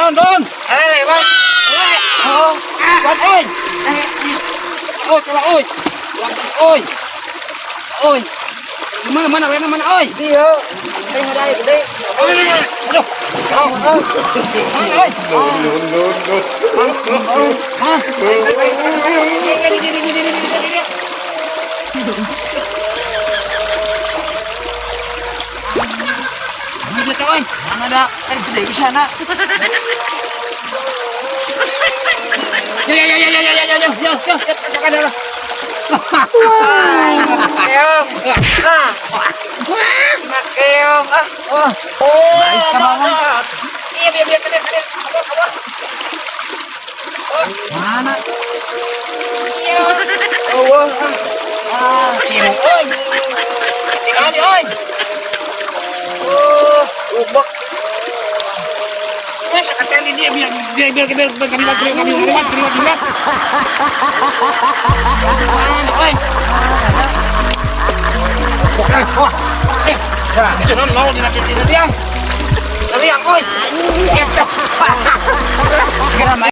Naon, Don? Eh, Bang. Oh, Don, oi. Oh, coba oi. Oi. Oi. Mana mana mana mana oi. Iya. Tengah ada gede. Aduh. Oh, oh. Mana oi? No, no, no, no. Hah? Mana dia oi? Mana ada? Eh, gede di sana. Ya ya ya ya ya ya ya ya ya ya ya ya. Keong. Ah. Keong. Ah. Oh, Oh, Nice, my God. iya biar biar biar biar. Mana? Iya. Oh, ah. Ah, iya, oi. Tinggal oi. Oh, Ubek. eh, sekarang ini dia biar biar biar biar biar kami kami kami kami kami kami. Mana, oi? Wah, eh, itu non mau dina dina tiang. Tiang, oi. Segera.